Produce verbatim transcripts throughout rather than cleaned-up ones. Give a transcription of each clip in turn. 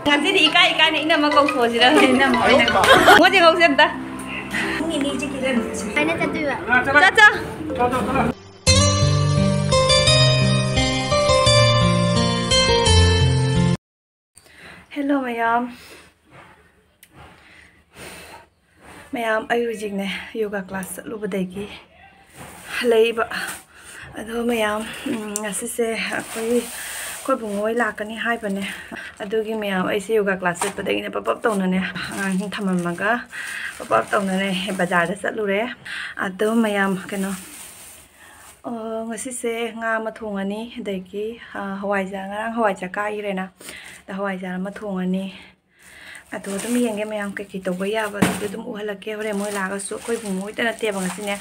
ꯉꯁꯤꯗꯤ ꯏꯀꯥꯏ ꯏꯀꯥꯏꯅ ꯏꯅꯝꯃ ꯀꯧꯊꯣꯛꯑꯁꯤꯔ? ꯏꯅꯝꯃ ꯑꯣꯏꯅ ꯀꯧ꯫ ꯃꯣꯏꯁꯦ ꯀꯧꯁꯦ ꯑꯝꯇ꯫ ꯄꯨꯡ ꯅꯤꯅꯤ ꯆꯤꯛꯈꯤꯗꯣꯏꯅꯦ꯫ ꯁꯨꯃꯥꯏꯅ ꯆꯠꯇꯣꯏꯕ꯫ ꯆꯠ, ꯆꯠ꯫ Hello ꯃꯌꯥꯝ꯫ ꯃꯌꯥꯝ, ꯑꯩ ꯍꯧꯖꯤꯛꯅꯦ yoga class ꯆꯠꯂꯨꯕꯗꯒꯤ ꯍꯜꯂꯛꯏꯕ꯫ ꯑꯗꯣ ꯃꯌꯥꯝ, ꯎꯝ, ꯉꯁꯤꯁꯦ ꯑꯩꯈꯣꯏ, ꯑꯩꯈꯣꯏ ꯕꯨꯡꯉꯣ ꯍꯣꯏ ꯂꯥꯛꯀꯅꯤ ꯍꯥꯏꯕꯅꯦ꯫ ꯑꯗꯨꯒꯤ ꯃꯌꯥꯝ, ꯑꯩꯁꯦ yoga class ꯆꯠꯄꯗꯒꯤꯅꯦ ꯄꯞ ꯄꯞ ꯇꯧꯅꯅꯦ ꯑꯉꯥꯡꯁꯤꯡ ꯊꯝꯃꯝꯃꯒ ꯄꯞ ꯄꯞ ꯇꯧꯅꯅꯦ ꯕꯖꯥꯔꯗ ꯆꯠꯂꯨꯔꯦ꯫ ꯑꯗꯣ ꯃꯌꯥꯝ, ꯀꯩꯅꯣ, ꯑ, ꯉꯁꯤꯁꯦ ꯉꯥ ꯑꯃ ꯊꯣꯡꯉꯅꯤ, ꯑꯗꯒꯤ, ꯑ, ꯍꯋꯥꯏꯖꯥꯔ, ꯉꯔꯥꯡ ꯍꯋꯥꯏꯖꯥꯔ ꯀꯥꯈꯤꯔꯦꯅ, ꯑꯗ ꯍꯋꯥꯏꯖꯥꯔ ꯑꯃ ꯊꯣꯡꯉꯅꯤ꯫ ꯑꯗꯣ ꯑꯗꯨꯝ ꯌꯦꯡꯒꯦ ꯃꯌꯥꯝ, ꯀꯩꯀꯩ ꯇꯧꯕ ꯌꯥꯕ ꯑꯗꯨꯁꯨ ꯑꯗꯨꯝ ꯎꯍꯜꯂꯛꯀꯦ꯫ ꯍꯣꯔꯦꯟ ꯃꯣꯏ ꯂꯥꯛꯑꯒꯁꯨ, ꯑꯩꯈꯣꯏ ꯕꯨꯡꯉꯣ ꯍꯣꯏꯇ ꯅꯠꯇꯦꯕ ꯉꯁꯤꯅꯦ,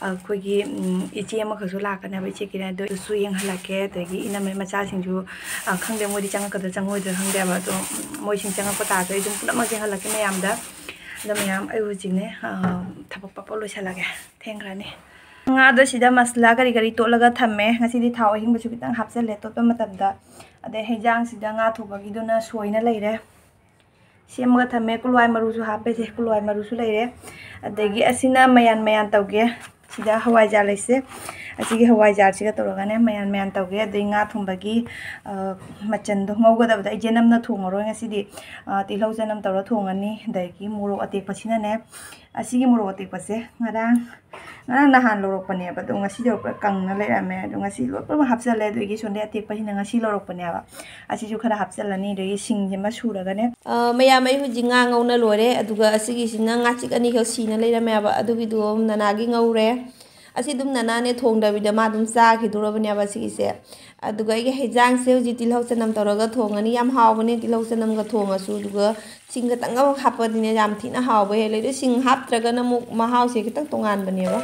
ꯑꯩꯈꯣꯏꯒꯤ, ꯎꯝ, ꯏꯆꯦ ꯑꯃꯈꯛꯁꯨ ꯂꯥꯛꯀꯅꯦꯕ, ꯏꯆꯦ ꯀꯤꯔꯟ, ꯑꯗꯨ, ꯑꯗꯨꯁꯨ ꯌꯦꯡꯍꯜꯂꯛꯀꯦ꯫ ꯑꯗꯒꯤ ꯏꯅꯝꯃꯩ ꯃꯆꯥꯁꯤꯡꯁꯨ, ꯑ, ꯈꯪꯗꯦ ꯃꯣꯏꯗꯤ ꯆꯪꯉꯛꯀꯗ꯭ꯔꯥ ꯆꯪꯉꯣꯏꯗ꯭ꯔꯥ ꯈꯪꯗꯦꯕ, ꯑꯗꯣ, ꯎꯝ, ꯃꯣꯏꯁꯤꯡ ꯆꯪꯉꯛꯄ ꯇꯥꯔꯁꯨ ꯑꯩ ꯑꯗꯨꯝ ꯄꯨꯝꯅꯃꯛ ꯌꯦꯡꯍꯜꯂꯛꯀꯦ ꯃꯌꯥꯝꯗ꯫ ꯑꯗꯣ ꯃꯌꯥꯝ, ꯑꯩ ꯍꯧꯖꯤꯛꯅꯦ, ꯑ, ꯊꯕꯛ ꯄꯞ ꯄꯞ ꯂꯣꯏꯁꯜꯂꯒꯦ, ꯊꯦꯡꯈ꯭ꯔꯅꯤ꯫ ꯉꯥꯗꯣ ꯁꯤꯗ ꯃꯁꯂꯥ ꯀꯔꯤ ꯀꯔꯤ ꯇꯣꯠꯂꯒ ꯊꯝꯃꯦ꯫ ꯉꯁꯤꯗꯤ ꯊꯥꯎ ꯑꯍꯤꯡꯕꯁꯨ ꯈꯤꯇꯪ ꯍꯥꯞꯆꯜꯂꯦ ꯇꯣꯠꯄ ꯃꯇꯝꯗ꯫ ꯑꯗꯩ ꯍꯩꯖꯥꯡꯁꯤꯗ ꯉꯥ ꯊꯣꯡꯕꯒꯤꯗꯨꯅ ꯁꯣꯏꯅ ꯂꯩꯔꯦ꯫ ꯁꯦꯝꯃꯒ ꯊꯝꯃꯦ꯫ ꯀꯨꯂꯨꯋꯥꯏ ꯃꯔꯨꯁꯨ ꯍꯥꯞꯄꯦꯁꯦ, ꯀꯨꯂꯨꯋꯥꯏ ꯃꯔꯨꯁꯨ ꯂꯩꯔꯦ꯫ ꯑꯗꯒꯤ ꯑꯁꯤꯅ ꯃꯌꯥꯟ ꯃꯌꯥꯟ ꯇꯧꯒꯦ꯫ ꯁꯤꯗ ꯍꯋꯥꯏꯖꯥꯔ ꯂꯩꯁꯦ꯫ ꯑꯁꯤꯒꯤ ꯍꯋꯥꯏꯖꯥꯔꯁꯤꯒ ꯇꯧꯔꯒꯅꯦ ꯃꯌꯥꯟ ꯃꯌꯥꯟ ꯇꯧꯒꯦ꯫ ꯑꯗꯩ ꯉꯥ ꯊꯣꯡꯕꯒꯤ, ꯑ, ꯃꯆꯟꯗꯣ ꯉꯧꯒꯗꯕꯗ ꯑꯩꯁꯦ ꯅꯝꯅ ꯊꯣꯡꯉꯔꯣꯏ ꯉꯁꯤꯗꯤ꯫ ꯑ, ꯇꯤꯜꯍꯧ ꯆꯅꯝ ꯇꯧꯔ ꯊꯣꯡꯉꯅꯤ꯫ ꯑꯗꯒꯤ ꯃꯣꯔꯣꯛ ꯑꯇꯦꯛꯄꯁꯤꯅꯅꯦ, ꯑꯁꯤꯒꯤ ꯃꯣꯔꯣꯛ ꯑꯇꯦꯛꯄꯁꯦ ꯉꯔꯥꯡ, ꯉꯔꯥꯡ ꯅꯍꯥꯟ ꯂꯧꯔꯛꯄꯅꯦꯕ, ꯑꯗꯣ ꯉꯁꯤ ꯌꯧꯔꯛꯄꯗ ꯀꯪꯅ ꯂꯩꯔꯝꯃꯦ꯫ ꯑꯗꯣ ꯉꯁꯤ ꯂꯣꯏ ꯄꯨꯝꯅꯃꯛ ꯍꯥꯞꯆꯜꯂꯦ꯫ ꯑꯗꯒꯤ ꯁꯣꯝꯗꯩ ꯑꯇꯦꯛꯄꯁꯤꯅ ꯉꯁꯤ ꯂꯧꯔꯛꯄꯅꯦꯕ꯫ ꯑꯁꯤꯁꯨ ꯈꯔ ꯍꯥꯞꯆꯜꯂꯅꯤ꯫ ꯑꯗꯒꯤ ꯁꯤꯡꯁꯤꯃ ꯁꯨꯔꯒꯅꯦ꯫ ꯑ, ꯃꯌꯥꯝ, ꯑꯩ ꯍꯧꯖꯤꯛ ꯉꯥ ꯉꯧꯅ ꯂꯣꯏꯔꯦ꯫ ꯑꯗꯨꯒ ꯑꯁꯤꯒꯤꯁꯤꯅ ꯉꯥꯆꯤꯛ ꯑꯅꯤꯈꯛ ꯁꯤꯅ ꯂꯩꯔꯝꯃꯦꯕ꯫ ꯑꯗꯨꯒꯤꯗꯨ ꯅꯅꯥꯒꯤ ꯉꯧꯔꯦ꯫ ꯑꯁꯤ ꯑꯗꯨꯝ ꯅꯅꯥꯅꯦ ꯊꯣꯡꯗꯕꯤꯗ ꯃꯥ ꯑꯗꯨꯝ ꯆꯥꯈꯤꯗꯣꯔꯕꯅꯦꯕ ꯁꯤꯒꯤꯁꯦ꯫ ꯑꯗꯨꯒ ꯑꯩꯒꯤ ꯍꯩꯖꯥꯡꯁꯦ ꯍꯧꯖꯤꯛ ꯇꯤꯜꯍꯧ ꯆꯅꯝ ꯇꯧꯔꯒ ꯊꯣꯡꯉꯅꯤ꯫ ꯌꯥꯝ ꯍꯥꯎꯕꯅꯦ ꯇꯤꯜꯍꯧ ꯆꯅꯝꯒ ꯊꯣꯡꯉꯁꯨ꯫ ꯑꯗꯨꯒ ꯁꯤꯡ ꯈꯛꯇꯪ ꯑꯃꯨꯛ ꯍꯥꯞꯄꯗꯤꯅꯦ ꯌꯥꯝ ꯊꯤꯅ ꯍꯥꯎꯕ ꯍꯦꯜꯂꯦ꯫ ꯑꯗꯨ ꯁꯤꯡ ꯍꯥꯞꯇ꯭ꯔꯒꯅ ꯑꯃꯨꯛ ꯃꯍꯥꯎꯁꯦ ꯈꯤꯇꯪ ꯇꯣꯉꯥꯟꯕꯅꯦꯕ꯫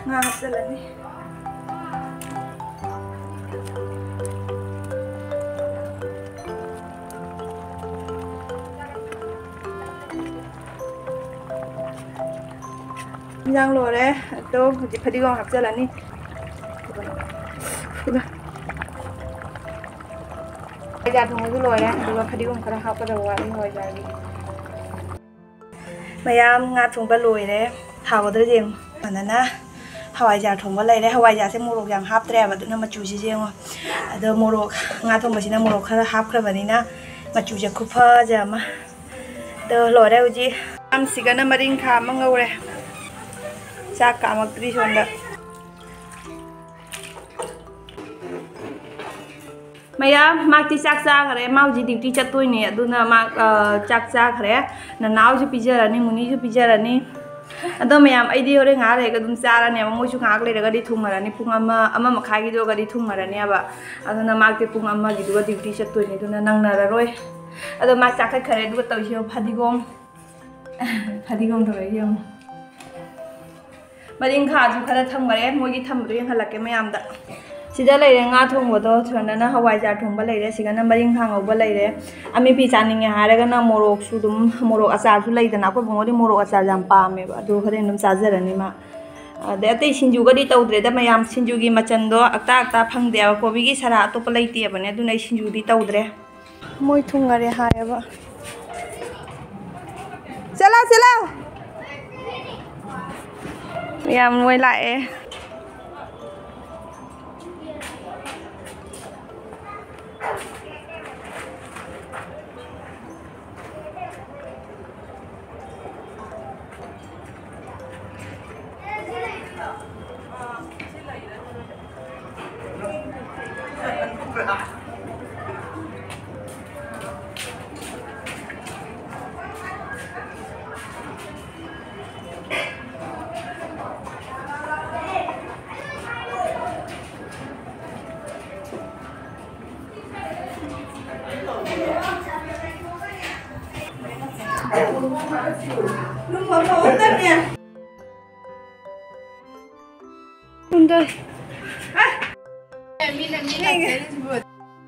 ꯉꯥ ꯍꯥꯞꯆꯜꯂꯅꯤ꯫ ꯏꯟꯖꯥꯡ ꯂꯣꯏꯔꯦ꯫ ꯑꯗꯣ ꯍꯧꯖꯤꯛ ꯐꯗꯤꯒꯣꯝ ꯍꯥꯞꯆꯤꯜꯂꯅꯤ꯫ ꯍꯋꯥꯏꯖꯥꯔ ꯊꯣꯡꯕꯁꯨ ꯂꯣꯏꯔꯦ, ꯑꯗꯨꯒ ꯐꯗꯤꯒꯣꯝ ꯈꯔ ꯍꯥꯞꯀꯗꯕ ꯋꯥꯠꯂꯤ ꯍꯋꯥꯏꯖꯥꯔꯒꯤ꯫ ꯃꯌꯥꯝ, ꯉꯥ ꯊꯣꯡꯕ ꯂꯣꯏꯔꯦ꯫ ꯍꯥꯎꯒꯗ꯭ꯔꯥ ꯌꯦꯡꯉꯨ꯫ ꯐꯖꯅ ꯍꯋꯥꯏꯖꯥꯔ ꯊꯣꯡꯕ ꯂꯩꯔꯦ꯫ ꯍꯋꯥꯏꯖꯥꯔꯁꯦ ꯃꯣꯔꯣꯛ ꯌꯥꯝ ꯍꯥꯞꯇ꯭ꯔꯦꯕ, ꯑꯗꯨꯅ ꯃꯆꯨꯁꯤꯁꯦ ꯌꯦꯡꯉꯣ꯫ ꯑꯗꯣ ꯃꯣꯔꯣꯛ, ꯉꯥ ꯊꯣꯡꯕꯁꯤꯅ ꯃꯣꯔꯣꯛ ꯈꯔ ꯍꯥꯞꯈ꯭ꯔꯕꯅꯤꯅ ꯃꯆꯨꯁꯦ ꯈꯨꯐꯖ ꯑꯃ꯫ ꯑꯗꯣ ꯂꯣꯏꯔꯦ ꯍꯧꯖꯤꯛ꯫ ꯃꯌꯥꯝꯁꯤꯒꯅ ꯃꯔꯤꯡꯈꯥ ꯑꯃ ꯉꯧꯔꯦ꯫ ꯆꯥꯛ ꯀꯥꯝꯃꯛꯇ꯭ꯔꯤ ꯁꯣꯝꯗ꯫ ꯃꯌꯥꯝ, ꯃꯥꯛꯇꯤ ꯆꯥꯛ ꯆꯥꯈ꯭ꯔꯦ꯫ ꯃꯥ ꯍꯧꯖꯤꯛ duty ꯆꯠꯇꯣꯏꯅꯦ, ꯑꯗꯨꯅ ꯃꯥ, ꯑ, ꯆꯥꯛ ꯆꯥꯈ꯭ꯔꯦ꯫ ꯅꯅꯥꯎꯁꯨ ꯄꯤꯖꯔꯅꯤ, ꯃꯨꯅꯤꯁꯨ ꯄꯤꯖꯔꯅꯤ꯫ ꯑꯗꯣ ꯃꯌꯥꯝ, ꯑꯩꯗꯤ ꯍꯣꯔꯦꯟ ꯉꯥꯏꯍꯥꯛ ꯂꯩꯔꯒ ꯑꯗꯨꯝ ꯆꯥꯔꯅꯦꯕ꯫ ꯃꯣꯏꯁꯨ ꯉꯥꯏꯍꯥꯛ ꯂꯩꯔꯒꯗꯤ ꯊꯨꯡꯉꯔꯅꯤ, ꯄꯨꯡ ꯑꯃ, ꯑꯃ ꯃꯈꯥꯏꯒꯤꯗꯨꯒꯗꯤ ꯊꯨꯡꯉꯔꯅꯦꯕ꯫ ꯑꯗꯨꯅ ꯃꯥꯛꯇꯤ ꯄꯨꯡ ꯑꯃꯒꯤꯗꯨꯒ duty ꯆꯠꯇꯣꯏꯅꯦ, ꯑꯗꯨꯅ ꯅꯪꯅꯔꯔꯣꯏ꯫ ꯑꯗꯣ ꯃꯥ ꯆꯥꯈꯠꯈ꯭ꯔꯦ, ꯑꯗꯨꯒ ꯇꯧꯔꯤꯁꯦ ꯌꯦꯡꯉꯨ, ꯐꯗꯤꯒꯣꯝ꯫ ꯐꯗꯤꯒꯣꯝ ꯇꯧꯔꯛꯏꯁꯦ ꯌꯦꯡꯉꯨ꯫ ꯃꯔꯤꯡꯈꯥꯁꯨ ꯈꯔ ꯊꯝꯈꯔꯦ, ꯃꯣꯏꯒꯤ ꯊꯝꯕꯗꯣ ꯌꯦꯡꯍꯜꯂꯛꯀꯦ ꯃꯌꯥꯝꯗ꯫ ꯁꯤꯗ ꯂꯩꯔꯦ ꯉꯥ ꯊꯣꯡꯕꯗꯣ, ꯁꯣꯝꯗꯅ ꯍꯋꯥꯏꯖꯥꯔ ꯊꯣꯡꯕ ꯂꯩꯔꯦ, ꯁꯤꯒꯅ ꯃꯔꯤꯡꯈꯥ ꯉꯧꯕ ꯂꯩꯔꯦ꯫ ꯑꯃꯦꯠꯄꯤ ꯆꯥꯅꯤꯡꯉꯦ ꯍꯥꯏꯔꯒꯅ ꯃꯣꯔꯣꯛꯁꯨ ꯑꯗꯨꯝ, ꯃꯣꯔꯣꯛ ꯑꯆꯥꯔꯁꯨ ꯂꯩꯗꯅ, ꯑꯩꯈꯣꯏ ꯕꯨꯡꯉꯣꯗꯤ ꯃꯣꯔꯣꯛ ꯑꯆꯥꯔ ꯌꯥꯝ ꯄꯥꯝꯃꯦꯕ, ꯑꯗꯨ ꯍꯣꯔꯦꯟ ꯑꯗꯨꯝ ꯆꯥꯖꯔꯅꯤ ꯃꯥ꯫ ꯑꯗꯩ ꯑꯇꯩ ꯁꯤꯡꯖꯨꯒꯗꯤ ꯇꯧꯗ꯭ꯔꯦꯗ ꯃꯌꯥꯝ, ꯁꯤꯡꯖꯨꯒꯤ ꯃꯆꯟꯗꯣ ꯑꯛꯇꯥ ꯑꯛꯇꯥ ꯐꯪꯗꯦꯕ, ꯀꯣꯕꯤꯒꯤ ꯁꯔꯥ ꯑꯇꯣꯞꯄ ꯂꯩꯇꯦꯕꯅꯦ, ꯑꯗꯨꯅ ꯑꯩ ꯁꯤꯡꯖꯨꯗꯤ ꯇꯧꯗ꯭ꯔꯦ꯫ ꯃꯣꯏ ꯊꯨꯡꯉꯔꯦ ꯍꯥꯏꯌꯦꯕ꯫ ꯆꯠꯂꯣ, ꯆꯠꯂꯣ꯫ ꯌꯥꯝ ꯃꯣꯏ ꯂꯥꯛꯑꯦ꯫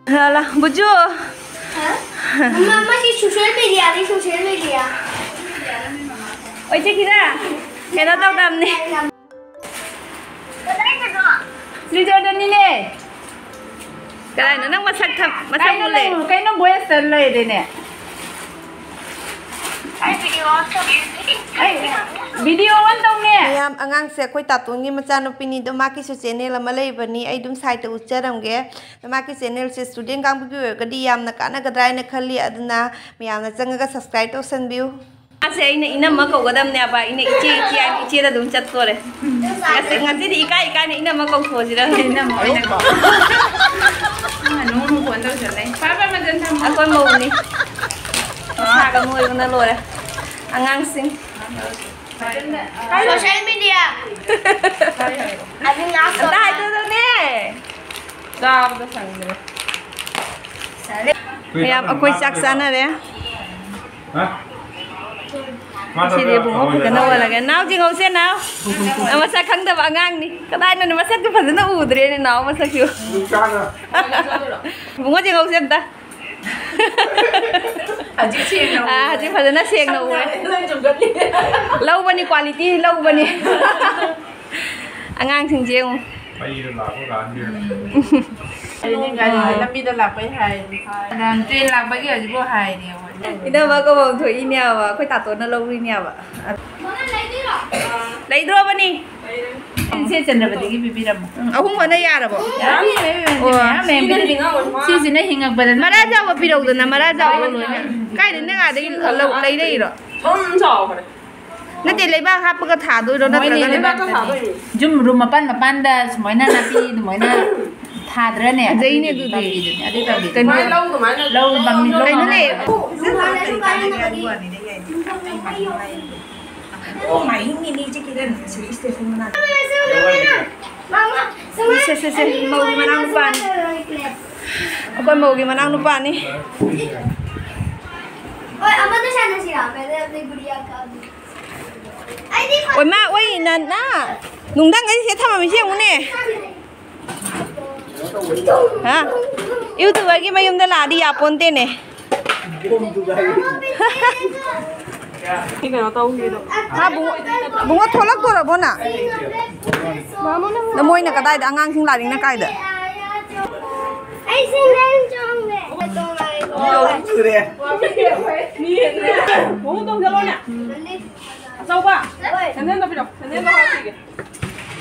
ꯂꯥ, ꯂꯥ, ꯕꯨꯖꯨ꯫ ꯍꯥ? ꯃꯃꯥ, ꯃꯁꯤ social media ꯅꯤ, social media꯫ ꯑꯣꯏ, ꯆꯠꯈꯤꯔ? ꯀꯩꯅꯣ ꯇꯧꯗꯕꯅꯤ꯫ ꯂꯤꯖꯔꯗꯅꯤꯅꯦ꯫ ꯀꯗꯥꯏꯅꯣ ꯅꯪ ꯃꯁꯛ ꯊꯝ-, ꯃꯁꯛ ꯀꯩꯅꯣ ꯎꯠꯂꯦ꯫ ꯅꯪ, ꯀꯩꯅꯣ ꯕꯣꯌꯁꯇ ꯂꯩꯔꯦꯅꯦ꯫ ꯑꯩ ꯚꯤꯗꯤꯑꯣ ꯑꯣꯟ ꯇꯧꯅꯦ꯫ ꯃꯌꯥꯝ, ꯑꯉꯥꯡꯁꯦ ꯑꯩꯈꯣꯏ ꯇꯥꯇꯣꯟꯒꯤ ꯃꯆꯥꯅꯨꯄꯤꯅꯤ, ꯑꯗꯣ ꯃꯥꯒꯤꯁꯨ ꯆꯦꯅꯦꯜ ꯑꯃ ꯂꯩꯕꯅꯤ, ꯑꯩ ꯑꯗꯨꯝ ꯁꯥꯏꯠꯇ ꯎꯠꯆꯔꯝꯒꯦ꯫ ꯑꯗꯣ ꯃꯥꯒꯤ ꯆꯦꯅꯦꯜꯁꯦ ꯁ꯭ꯇꯨꯗꯦꯟ ꯀꯥꯡꯕꯨꯒꯤ ꯑꯣꯏꯔꯒꯗꯤ ꯌꯥꯝꯅ ꯀꯥꯟꯅꯒꯗ꯭ꯔꯥ ꯍꯥꯏꯅ ꯈꯜꯂꯤ, ꯑꯗꯨꯅ ꯃꯌꯥꯝꯅ ꯆꯪꯉꯒ ꯁꯕꯁꯀ꯭ꯔꯥꯏꯕ ꯇꯧꯁꯟꯕꯤꯌꯨ꯫ ꯃꯥꯁꯦ ꯑꯩꯅ ꯏꯅꯝꯃ ꯀꯧꯒꯗꯕꯅꯦꯕ, ꯑꯩꯅ ꯏꯆꯦ, ꯏꯆꯦ ꯍꯥꯏꯅ ꯏꯆꯦꯗ ꯑꯗꯨꯝ ꯆꯠꯇꯣꯔꯦ꯫ ꯉꯁꯤ, ꯉꯁꯤꯗꯤ ꯏꯀꯥꯏ ꯏꯀꯥꯏꯅ ꯏꯅꯝꯃ ꯀꯧꯊꯣꯛꯑꯁꯤꯔ ꯈꯪꯗꯦ꯫ ꯏꯅꯝꯃ ꯑꯣꯏꯅ ꯀꯧ꯫ ꯅꯪ ꯅꯣꯡꯃ ꯐꯣꯟ ꯇꯧꯁꯜꯂꯦ꯫ ꯄꯥ, ꯄꯥ, ꯃꯇꯝ ꯊꯝꯃꯣ꯫ ꯑꯩꯈꯣꯏ ꯃꯧꯅꯤ꯫ ꯃꯁꯥꯒ ꯅꯣꯏꯕꯅ ꯂꯣꯏꯔꯦ꯫ ꯑꯉꯥꯡꯁꯤꯡ꯫ Social media. ꯑꯝꯇ ꯍꯥꯏꯗꯣꯔꯛꯎꯅꯦ꯫ ꯆꯥꯕꯗ ꯁꯪꯗ꯭ꯔꯦ꯫ ꯃꯌꯥꯝ, ꯑꯩꯈꯣꯏ ꯆꯥꯛ ꯆꯥꯅꯔꯦ꯫ ꯍꯥ? ꯉꯁꯤꯗꯤ ꯏꯕꯨꯡꯉꯣ ꯐꯖꯅ ꯑꯣꯜꯂꯒꯦ꯫ ꯅꯥꯎ ꯆꯦꯡꯍꯧꯁꯦ, ꯅꯥꯎ꯫ ꯃꯁꯛ ꯈꯪꯗꯕ ꯑꯉꯥꯡꯅꯤ꯫ ꯀꯗꯥꯏꯅꯣꯅꯦ, ꯃꯁꯛꯁꯨ ꯐꯖꯅ ꯎꯗ꯭ꯔꯦꯅꯦ, ꯅꯥꯎ ꯃꯁꯛꯁꯨ꯫ ꯏꯕꯨꯡꯉꯣ ꯆꯦꯡꯍꯧꯁꯦ ꯑꯝꯇ꯫ ꯍꯧꯖꯤꯛ ꯁꯦꯡꯅ ꯑꯥ, ꯎꯔꯦ꯫ ꯍꯧꯖꯤꯛ ꯐꯖꯅ ꯁꯦꯡꯅ ꯎꯔꯦ꯫ ꯂꯣꯏ ꯆꯨꯝꯒꯠꯂꯤ꯫ ꯂꯧꯕꯅꯤ, ꯀ꯭ꯋꯥꯂꯤꯇꯤ ꯂꯧꯕꯅꯤ꯫ ꯑꯉꯥꯡꯁꯤꯡꯁꯦ ꯌꯦꯡꯉꯨ꯫ ꯃꯩꯗ ꯂꯥꯛꯄ ꯀꯥꯟꯗ꯫ ꯑꯩꯗꯤ ꯒꯥꯔꯤ ꯑꯥ꯫ ꯂꯝꯕꯤꯗ ꯂꯥꯛꯄꯩ ꯍꯥꯏꯔꯤ꯫ ꯅꯍꯥꯟ ꯇ꯭ꯔꯦꯟ ꯂꯥꯛꯄꯒꯤ ꯍꯧꯖꯤꯛꯐꯥꯎ ꯍꯥꯏꯔꯤ ꯑꯩꯈꯣꯏ꯫ ꯏꯅꯝꯃ ꯀꯧꯐꯝ ꯊꯣꯛꯏꯅꯦꯕ, ꯑꯩꯈꯣꯏ ꯇꯥꯇꯣꯟꯅ ꯂꯧꯔꯤꯅꯦꯕ꯫ ꯂꯩꯗ꯭ꯔꯣꯕꯅꯤ? ꯁꯦ ꯆꯟꯗ꯭ꯔꯕꯗꯤꯒꯤ ꯄꯤꯕꯤꯔꯝꯃꯣ꯫ ꯎꯝ, ꯑꯍꯨꯝ ꯍꯣꯠꯅ ꯌꯥꯔꯕꯣ? ꯌꯥꯅꯤ, ꯌꯥꯅꯤ, ꯑꯣ꯫ ꯃꯌꯥꯝ, ꯃꯌꯥꯝ ꯄꯤꯔꯝꯃꯤ꯫ ꯁꯤꯁꯤꯅ ꯍꯤꯡꯉꯛꯄꯗ ꯃꯔꯥ ꯆꯥꯎꯕ ꯄꯤꯔꯧꯗꯅ, ꯃꯔꯥ ꯆꯥꯎꯕ ꯂꯣꯏꯅ꯫ ꯀꯥꯏꯗ ꯅꯪ ꯑꯥꯗꯒꯤ ꯂꯧ-, ꯂꯩꯔꯛꯏꯔꯣ? ꯁꯨꯝ ꯆꯥꯎꯈ꯭ꯔꯦ꯫ ꯅꯠꯇꯦ, ꯂꯩꯕꯥꯛ ꯍꯥꯞꯄꯒ ꯊꯥꯗꯣꯏꯔꯣ? ꯃꯣꯏꯅ ꯅꯠꯇ꯭ꯔꯒꯅ ꯂꯩꯕꯥꯛꯇ ꯊꯥꯗꯣꯏꯅꯤ꯫ ꯌꯨꯝ ꯔꯨꯝ ꯃꯄꯥꯟ ꯃꯄꯥꯟꯗ ꯁꯨꯃꯥꯏꯅ ꯅꯥꯄꯤ ꯑꯗꯨꯃꯥꯏꯅ ꯊꯥꯗ꯭ꯔꯅꯦ? ꯐꯖꯩꯅꯦ ꯑꯗꯨꯗꯤ꯫ ꯄꯥꯝꯕꯤꯗꯨꯅꯦ, ꯑꯗꯨꯏ ꯄꯥꯝꯕꯤꯗꯨꯅꯦ꯫ ꯀꯩꯅꯣ? ꯃꯥꯏ ꯂꯧ ꯑꯗꯨꯃꯥꯏꯅ ꯀꯩꯅꯣꯅꯦ? ꯂꯧ ꯄꯥꯝꯕꯤ, ꯂꯧ ꯀꯩꯅꯣꯅꯦ? ꯃꯥꯟꯕ꯫ ꯑꯣ ꯃꯥꯏ ꯍꯤꯡꯉꯤꯅꯤ ꯏꯆꯦ ꯀꯤꯔꯟ, ꯁꯤ ꯏꯁꯇꯦꯁꯟ ꯃꯅꯥꯛꯇ꯫ ꯁꯦ, ꯁꯦ, ꯁꯦ, ꯃꯧꯒꯤ ꯃꯅꯥꯎ ꯅꯨꯄꯥꯅꯤ꯫ ꯑꯩꯈꯣꯏ ꯃꯧꯒꯤ ꯃꯅꯥꯎ ꯅꯨꯄꯥꯅꯤ꯫ ꯍꯣꯏ, ꯑꯃꯗ ꯁꯥꯟꯅꯁꯤꯔꯥ? ꯀꯩꯅꯣ, ꯑꯩꯈꯣꯏ ꯒꯨꯔꯤꯌꯥ ꯀꯥꯕꯤ꯫ ꯑꯩꯗꯤ ꯑꯣꯏ ꯃꯥ, ꯑꯣꯏ ꯅꯅꯥ꯫ ꯅꯨꯡꯗꯪꯈꯩ ꯁꯤꯗ ꯊꯝꯃꯝꯃꯤꯁꯦ ꯌꯦꯡꯉꯨꯅꯦ꯫ ꯍꯥ? ꯌꯨꯇꯨꯕꯔꯒꯤ ꯃꯌꯨꯝꯗ ꯂꯥꯛꯑꯗꯤ ꯌꯥꯄꯣꯟꯇꯦꯅꯦ꯫ ꯁꯤ ꯀꯩꯅꯣ ꯇꯧꯈꯤꯗꯣ꯫ ꯍꯥ, ꯕꯨꯡꯉꯣ, ꯕꯨꯡꯉꯣ ꯊꯣꯛꯂꯛꯇꯣꯔꯕꯣ ꯅꯪ? ꯅ ꯃꯣꯏꯅ ꯀꯗꯥꯏꯗ? ꯑꯉꯥꯡꯁꯤꯡ ꯂꯥꯏꯔꯤꯛꯅ ꯀꯥꯏꯗ? ꯑꯩ ꯁꯦꯟꯗꯦꯟ ꯆꯣꯡꯉꯦ꯫ ꯃꯣꯡ ꯇꯣꯡꯖꯜꯂꯣꯅꯦ꯫ ꯑꯆꯧꯕ, ꯁꯦꯟꯗꯦꯟꯗꯣ ꯄꯤꯔꯛꯑꯣ꯫ ꯁꯦꯟꯗꯦꯟꯗꯣ ꯍꯥꯞꯈꯤꯒꯦ꯫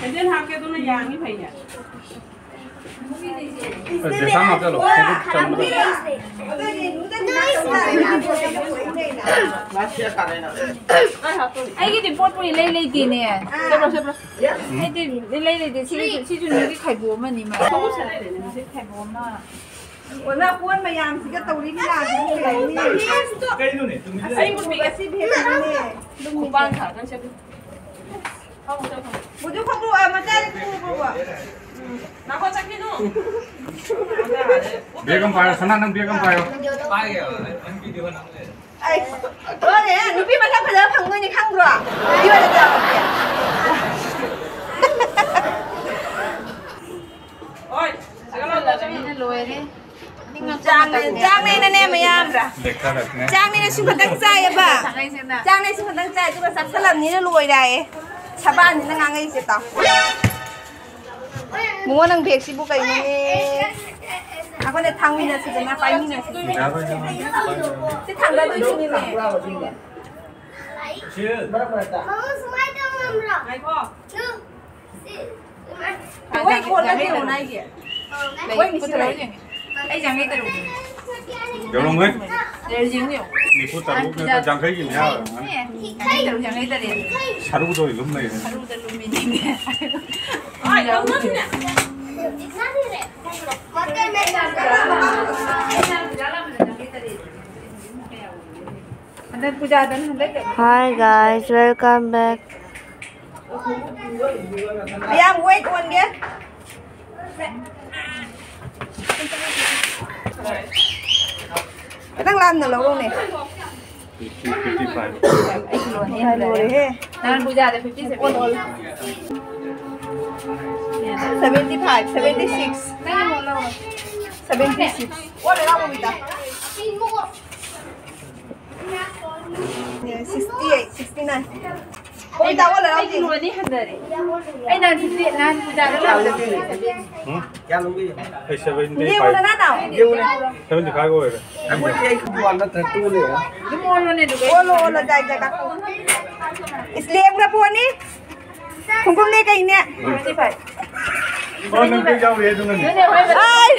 ꯁꯦꯟꯗꯦꯟ ꯍꯥꯞꯀꯦ, ꯑꯗꯨꯅ ꯌꯥꯅꯤ ꯐꯩꯅꯦ꯫ ꯕꯦꯁꯥ ꯍꯥꯞꯆꯜꯂꯣ, ꯈꯣꯡꯎꯞ ꯆꯟꯕꯗ꯫ ꯑꯩꯒꯤꯗꯤ ꯄꯣꯠꯄꯨ ꯏꯂꯩ ꯂꯩꯇꯦꯅꯦ꯫ ꯑꯩꯗꯤ ꯏꯂꯩ ꯂꯩꯇꯦ꯫ ꯁꯤꯁꯨ, ꯁꯤꯁꯨ ꯅꯣꯏꯒꯤ ꯈꯥꯏꯕꯣꯛ ꯑꯃꯅꯤ ꯃꯥ꯫ ꯈꯥꯏꯕꯣꯛ ꯑꯃ꯫ ꯑꯣꯖꯥ ꯄꯣꯠ ꯃꯌꯥꯝꯁꯤꯒ ꯇꯧꯔꯤ ꯂꯤꯂꯥꯁꯤꯕꯨ ꯀꯩꯅꯣꯅꯦ? ꯀꯩꯅꯣꯅꯦ, ꯇꯨꯃꯤꯟ ꯂꯩꯌꯨ꯫ ꯑꯁꯤ ꯕꯦꯒꯁꯤꯅꯅꯦ꯫ ꯈꯨꯕꯥꯡ ꯊꯥꯗꯅ ꯁꯦꯝꯃꯤ꯫ ꯕꯨꯖꯨ ꯈꯣꯡꯎꯞ, ꯑ, ꯃꯆꯥꯗꯤ ꯄꯨꯈ꯭ꯔꯕꯣ? ꯎꯝ꯫ ꯅꯥꯈꯣ ꯆꯠꯈꯤꯅꯨ꯫ ꯕꯦꯒ ꯑꯃ ꯄꯥꯏꯌꯣ, ꯁꯅꯥ, ꯅꯪ ꯕꯦꯒ ꯑꯃ ꯄꯥꯏꯌꯣ꯫ ꯄꯥꯏꯒꯦ, ꯅꯪ ꯚꯤꯗꯤꯑꯣ ꯅꯝ ꯂꯩꯔꯦ꯫ ꯑꯩ, ꯂꯣꯏꯔꯦ, ꯅꯨꯄꯤ ꯃꯁꯛ ꯐꯖꯕ ꯐꯪꯗꯣꯏꯅꯤ ꯈꯪꯗ꯭ꯔꯣ? ꯚꯤꯗꯤꯑꯣꯗ ꯇꯧꯔꯛꯀꯦ꯫ ꯍꯣꯏ, ꯁꯤꯒ ꯂꯥꯎ, ꯆꯠꯈꯤꯅꯨ꯫ ꯂꯣꯏꯔꯦ꯫ ꯆꯥꯡ-, ꯆꯥꯡꯅꯦꯅꯅꯦ ꯃꯌꯥꯝ꯫ ꯂꯦꯛꯊꯔꯛꯅꯦ꯫ ꯆꯥꯡꯅꯦꯅ ꯁꯨꯝ ꯈꯛꯇꯪ ꯆꯥꯏꯌꯦꯕ꯫ ꯆꯥꯡꯅꯦ ꯁꯨꯝ ꯈꯛꯇꯪ ꯆꯥꯏ, ꯑꯗꯨꯒ ꯆꯥꯁꯜꯂꯝꯅꯤꯅ ꯂꯣꯏꯔꯦ ꯍꯥꯏꯌꯦ꯫ ꯁꯕꯥꯟꯁꯤꯅ ꯉꯥꯡꯉꯛꯏꯁꯦ ꯇꯥꯎ꯫ ꯃꯉꯣ ꯅꯪ ꯕꯦꯒꯁꯤꯕꯨ ꯀꯩꯅꯣꯅꯦ? ꯑꯩꯈꯣꯏꯅ ꯊꯥꯡꯃꯤꯟꯅꯁꯤꯗꯅ, ꯄꯥꯏꯃꯤꯟꯅꯁꯤꯗꯅ꯫ ꯁꯤ ꯊꯥꯡꯗꯗꯣꯏꯁꯤꯅꯤꯅꯦ꯫ ꯃꯉꯣ ꯁꯨꯃꯥꯏꯅ ꯇꯧꯔꯝꯕ꯭ꯔꯣ? ꯉꯥꯏꯈꯣ꯫ ꯂꯣꯏ ꯀꯣꯟꯅ ꯌꯦꯡꯉꯨ ꯍꯥꯏꯁꯦ꯫ ꯂꯩ ꯂꯣꯏ ꯐꯨꯠꯇꯔꯣ ꯃꯤꯁꯤꯡ ꯌꯦꯡꯒꯦ꯫ ꯑꯩ ꯌꯥꯡꯈꯩ ꯇꯔꯨꯛ꯫ ꯌꯧꯔꯝꯃꯣꯏ꯫ ꯂꯩꯔ ꯌꯦꯡꯉꯨ ꯌꯦꯡꯉꯨ꯫ ꯅꯤꯐꯨ ꯇꯔꯨꯛ ꯅꯠꯇ꯭ꯔ ꯌꯥꯡꯈꯩꯒꯤ ꯃꯌꯥ ꯑꯣꯏꯔꯝꯒꯅꯤ꯫ ꯌꯥꯡꯈꯩ ꯇꯔꯨꯛ, ꯌꯥꯡꯈꯩ ꯇꯔꯦꯠ꯫ ꯁꯔꯨꯗ ꯑꯣꯏꯅ ꯂꯨꯝ ꯂꯩꯔꯦ꯫ ꯁꯔꯨꯗ ꯂꯨꯝꯃꯤꯅꯤꯅꯦ꯫ ꯍꯟꯗꯛ ꯄꯨꯖꯥꯗ ꯍꯟꯗꯛ Hi guys, welcome back. ꯃꯌꯥꯝ weight ꯑꯣꯟꯒꯦ꯫ ꯈꯤꯇꯪ ꯂꯥꯞꯅ ꯂꯧꯔꯣꯅꯦ꯫ Fifty, fifty five. ꯑꯩ ꯀꯤꯂꯣꯅꯦ꯫ ꯂꯣꯏꯔꯦꯍꯦ꯫ ꯅꯍꯥꯟ ꯄꯨꯖꯥꯗ ꯐꯤꯐꯇꯤ ꯁꯚꯦꯟ꯫ ꯑꯣꯟ, ꯑꯣꯟ꯫ Seventy five, seventy six. ꯅꯪ ꯑꯃꯨꯛ ꯂꯧꯔꯣ꯫ Seventy six. ꯑꯣꯜꯂꯦ ꯂꯥꯎ, Babita. Sixty eight, sixty nine. ꯍꯣꯏ, ꯇꯥꯃꯣ, ꯂꯩꯔꯝꯗꯦ꯫ ꯑꯩ ꯅꯍꯥꯟ ꯐꯤꯐꯇꯤ, ꯅꯍꯥꯟ ꯄꯨꯖꯥꯗ ꯂꯥꯛꯄꯗ ꯐꯤꯐꯇꯤ ꯁꯚꯦꯟ꯫ ꯎꯝ? ꯀꯌꯥ ꯂꯧꯒꯦ? ꯑꯩ ꯁꯚꯦꯟꯇꯤ ꯐꯥꯏꯚ꯫ ꯌꯦꯡꯉꯨꯅꯦ, ꯅꯅꯥꯎ꯫ ꯁꯚꯦꯟꯇꯤ ꯐꯥꯏꯚ ꯑꯣꯏꯔꯦ꯫ ꯑꯩꯈꯣꯏꯗꯤ ꯑꯩ ꯋꯥꯟ ꯅꯠꯇ꯭ꯔꯦ, ꯇꯨ ꯂꯩꯔꯦ꯫ ꯑꯗꯨꯝ ꯑꯣꯜꯂꯣꯅꯦ, ꯑꯗꯨꯒ ꯑꯣꯜꯂꯣ, ꯑꯣꯜꯂꯣ, ꯖꯥꯏ, ꯖꯥꯏ, ꯀꯥꯈꯠꯂꯣ꯫ ꯏꯁ, ꯂꯦꯝꯈ꯭ꯔ ꯄꯣꯠꯅꯤ꯫ ꯈꯣꯡꯒꯨꯝꯅꯦ ꯀꯩꯅꯦ? Seventy five. ꯑꯣ, ꯅꯪ ꯕꯦꯛ ꯌꯥꯎꯔꯤ ꯑꯗꯨꯅꯅꯦ꯫ ꯑꯩ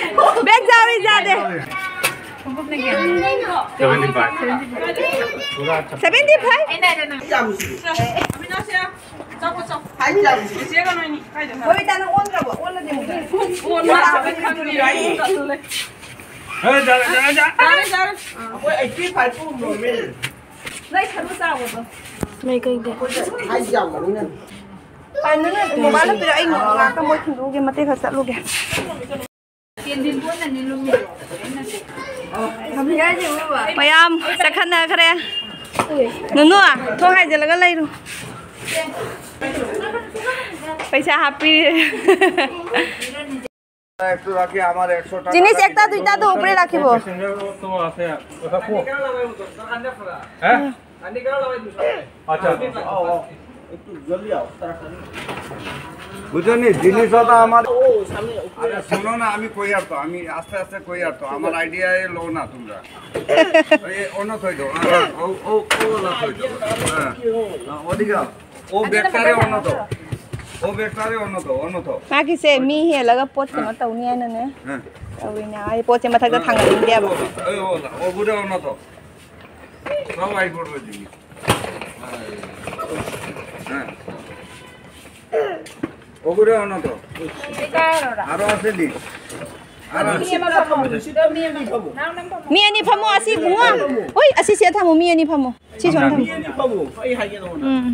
ꯕꯦꯛ ꯌꯥꯎꯔꯤ ꯌꯥꯗꯦ꯫ Seventy five. Seventy five. Bobita, ꯅꯪ ꯑꯣꯟꯗ꯭ꯔꯕꯣ? ꯑꯣꯜꯂꯗꯤ ꯑꯃꯨꯛ꯫ ꯍꯦ, ꯌꯥꯔꯦ, ꯌꯥꯔꯦ, ꯌꯥꯔꯦ꯫ ꯑꯩꯈꯣꯏ ꯑꯩꯠꯇꯤ ꯐꯥꯏꯚ ꯄꯨ ꯅꯣꯔꯃꯦꯜ꯫ ꯅꯣꯏ ꯁꯔꯨ ꯆꯥꯎꯕꯗꯣ꯫ ꯃꯩꯀꯩꯗꯤ꯫ ꯍꯥꯏ ꯌꯥꯝꯕꯅꯤꯅ꯫ ꯄꯥꯟꯗꯨꯅ ꯃꯃꯥꯅ ꯄꯤꯔꯛꯑꯣ, ꯑꯩ ꯉꯥꯛꯇ ꯃꯣꯏ ꯊꯤꯟꯗꯣꯛꯎꯒꯦ, ꯃꯇꯦꯛ ꯈꯔ ꯆꯠꯂꯨꯒꯦ꯫ ꯃꯌꯥꯝ ꯆꯠꯈꯠꯅꯈ꯭ꯔꯦ꯫ ꯅꯨꯅꯨ, ꯊꯣꯡ ꯍꯥꯏꯖꯤꯜꯂꯒ ꯂꯩꯔꯨ꯫ ꯄꯩꯁꯥ ꯍꯥꯞꯄꯤꯔꯦ꯫ একটু রাখি, আমার একশো টাকা জিনিস রাখি একটা দাও। দুইটা তো উপরে রাখিব। প্যাসেঞ্জার তো আছে, ওটা কো? হ্যাঁ? আচ্ছা। আও, আও। একটু জলদি আও, তাড়াতাড়ি। বুঝছো নি? জিনিস ওটা আমার। আরে শোনো না, আমি কই আর তো, আমি আস্তে আস্তে কই আর তো, আমার আইডিয়া এ লো না তোমরা। ওই অন্য থই দাও, হ্যাঁ, হ্যাঁ, ও, ও, ও ওলা থই দাও, হ্যাঁ, হ্যাঁ, ওদিকে আও। ও ব্যাগটারে অন্য তো। ও ব্যাগটারে অন্য তো, অন্য তো। ꯃꯥꯒꯤꯁꯦ ꯃꯤ ꯍꯦꯜꯂꯒ ꯄꯣꯠ ꯀꯩꯅꯣ ꯇꯧꯅꯤ ꯍꯥꯏꯅꯅꯦ꯫ ꯍꯥ꯫ ꯇꯧꯔꯤꯅꯦ꯫ ꯑꯩ ꯄꯣꯠꯁꯦ ꯃꯊꯛꯇ ꯊꯥꯡꯒꯠꯅꯤꯡꯗꯦꯕ꯫ ও, ও, ও, ওগুলো অন্য তো। সব আই করবে জিনিস। হ্যাঁ। ওগুলো অন্য তো। আরো আছে নি? আরো আছে। ꯃꯤ ꯑꯅꯤ ꯐꯝꯃꯣ, ꯑꯁꯤ ꯏꯕꯨꯡꯉꯣ꯫ ꯍꯣꯏ, ꯑꯁꯤꯁꯦ ꯊꯝꯃꯣ, ꯃꯤ ꯑꯅꯤ ꯐꯝꯃꯣ꯫ ꯁꯤ ꯁꯣꯝꯗ ꯊꯝꯃꯣ꯫ ꯎꯝ꯫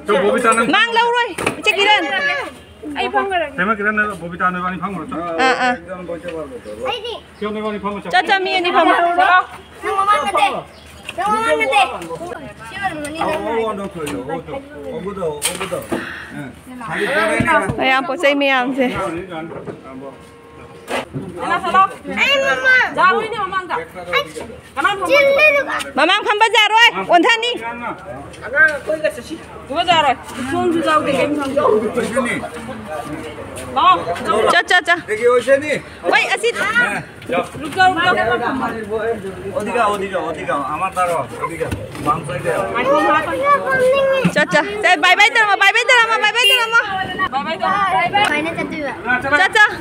ꯆꯣ, ꯕꯣꯕꯤꯇꯥ, ꯅꯪ ꯃꯥꯡ ꯂꯧꯔꯣꯏ, ꯏꯆꯦ ꯀꯤꯔꯟ꯫ ꯑꯩ ꯐꯝꯈ꯭ꯔꯒꯦ꯫ ꯀꯩꯃ ꯀꯤꯔꯟ, ꯅꯪ ꯕꯣꯕꯤꯇꯥ, ꯅꯣꯏꯕꯥꯅꯤ ꯐꯝꯈ꯭ꯔꯣ, ꯆꯣ꯫ ꯑꯥ, ꯑꯥ꯫ ꯑꯩꯗꯤ ꯆꯣ, ꯅꯣꯏꯕꯥꯅꯤ ꯐꯝꯃꯣ, ꯆꯣ꯫ ꯆꯣ, ꯆꯣ, ꯃꯤ ꯑꯅꯤ ꯐꯝꯃꯣ꯫ ꯅꯪ ꯃꯃꯥꯡ ꯅꯠꯇꯦ꯫ ꯅꯪ ꯃꯃꯥꯡ ꯅꯠꯇꯦ꯫ ꯁꯤ ꯑꯣꯏꯔꯝꯒꯅꯤ, ꯅꯪ ꯑꯣ, ꯑꯣ, ꯑꯣ, ꯅꯣ, ꯊꯣꯏ, ꯅꯣ, ꯑꯣ, ꯊꯣꯏ꯫ ꯑꯣ, ꯒꯨꯗ, ꯑꯣ, ꯒꯨꯗ꯫ ꯑ, ꯁꯥꯕꯤ ꯄꯣꯔꯦꯅꯦ, ꯅꯪ꯫ ꯃꯌꯥꯝ ꯄꯣꯠ ꯆꯩ ꯃꯌꯥꯝꯁꯦ꯫ ꯑ꯫ ꯀꯅꯥ ꯆꯠꯂꯣ? ꯑꯩ ꯃꯃꯥ꯫ ꯌꯥꯔꯣꯏꯅꯦ ꯃꯃꯥꯡꯗ꯫ ꯀꯅꯥ ꯐꯝꯕ? ꯆꯤꯜꯂꯦ ꯑꯗꯨꯒ꯫ ꯃꯃꯥꯡ ꯐꯝꯕ ꯌꯥꯔꯣꯏ, ꯑꯣꯟꯊꯅꯤ꯫ ꯑꯉꯥꯡ ꯑꯩꯈꯣꯏꯒ ꯆꯠꯁꯤ꯫ ꯏꯕꯣ ꯌꯥꯔꯣꯏ꯫ ꯁꯣꯝꯁꯨ ꯌꯥꯎꯗꯦ, ꯀꯩꯝ ꯈꯪꯗꯦ꯫ ꯑꯣꯏꯁꯅꯤ꯫ ꯂꯥꯛꯑꯣ, ꯆꯠꯂꯣ꯫ ꯆꯠ, ꯆꯠ, ꯆꯠ꯫ ꯗꯦꯒꯤ ꯑꯣꯏꯁꯅꯤ꯫ ꯍꯣꯏ, ꯑꯁꯤ꯫ ꯔꯨꯛ ꯖꯥꯎ, ꯔꯨꯛ ꯖꯥꯎ꯫ ꯑꯣꯗꯤꯒꯥ, ꯑꯣꯗꯤꯒꯥ, ꯑꯣꯗꯤꯒꯥ꯫ ꯑꯃ ꯇꯥꯔꯣ, ꯑꯣꯗꯤꯒꯥ꯫ ꯆꯠ, ꯆꯠ꯫ ꯆꯠ, bye bye ꯇꯧꯔꯝꯃꯣ, bye bye ꯇꯧꯔꯝꯃꯣ, bye bye ꯇꯧꯔꯝꯃꯣ꯫ ꯀꯃꯥꯏꯅ ꯆꯠꯇꯣꯏꯕ? ꯆꯠ, ꯆꯠ꯫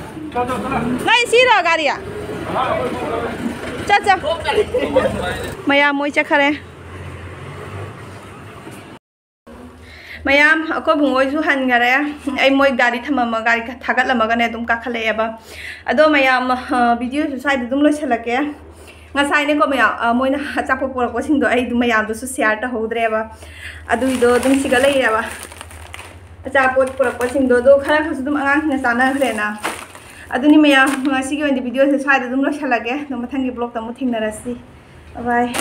ꯅꯣꯏ ꯁꯤꯔꯣ ꯒꯥꯔꯤ? ꯆꯠ, ꯆꯠ꯫ ꯃꯌꯥꯝ ꯃꯣꯏ ꯆꯠꯈꯔꯦ꯫ ꯃꯌꯥꯝ, ꯑꯩꯈꯣꯏ ꯕꯨꯡꯉꯣꯏꯁꯨ ꯍꯟꯈꯔꯦ꯫ ꯑꯩ ꯃꯣꯏ ꯒꯥꯔꯤ ꯊꯝꯃꯝꯃ-, ꯒꯥꯔꯤ ꯊꯥꯒꯠꯂꯝꯃꯒꯅꯦ ꯑꯗꯨꯝ ꯀꯥꯈꯠꯂꯛꯑꯦꯕ꯫ ꯑꯗꯣ ꯃꯌꯥꯝ, ꯑ, videoꯁꯨ ꯁ꯭ꯋꯥꯏꯗ ꯑꯗꯨꯝ ꯂꯣꯏꯁꯤꯜꯂꯛꯀꯦ꯫ ꯉꯁꯥꯏꯅꯦꯀꯣ ꯃꯌꯥꯝ, ꯑ, ꯃꯣꯏꯅ ꯑꯆꯥꯄꯣꯠ ꯄꯨꯔꯛꯄꯁꯤꯡꯗꯣ ꯑꯩ ꯑꯗꯨꯝ ꯃꯌꯥꯝꯗꯨꯁꯨ share ꯇꯧꯍꯧꯗ꯭ꯔꯦꯕ꯫ ꯑꯗꯨꯏꯗꯣ ꯑꯗꯨꯝ ꯁꯤꯒ ꯂꯩꯔꯦꯕ꯫ ꯑꯆꯥꯄꯣꯠ ꯄꯨꯔꯛꯄꯁꯤꯡꯗꯣ ꯑꯗꯣ ꯈꯔ ꯈꯔꯁꯨ ꯑꯗꯨꯝ ꯑꯉꯥꯡꯁꯤꯡꯅ ꯆꯥꯅꯈ꯭ꯔꯦꯅ꯫ ꯑꯗꯨꯅꯤ ꯃꯌꯥꯝ, ꯉꯁꯤꯒꯤ ꯑꯣꯏꯅꯗꯤ videoꯁꯦ ꯁ꯭ꯋꯥꯏꯗ ꯑꯗꯨꯝ ꯂꯣꯏꯁꯤꯜꯂꯒꯦ꯫ ꯑꯗꯣ ꯃꯊꯪꯒꯤ vlogꯇ ꯑꯃꯨꯛ ꯊꯦꯡꯅꯔꯁꯤ꯫ Bye bye꯫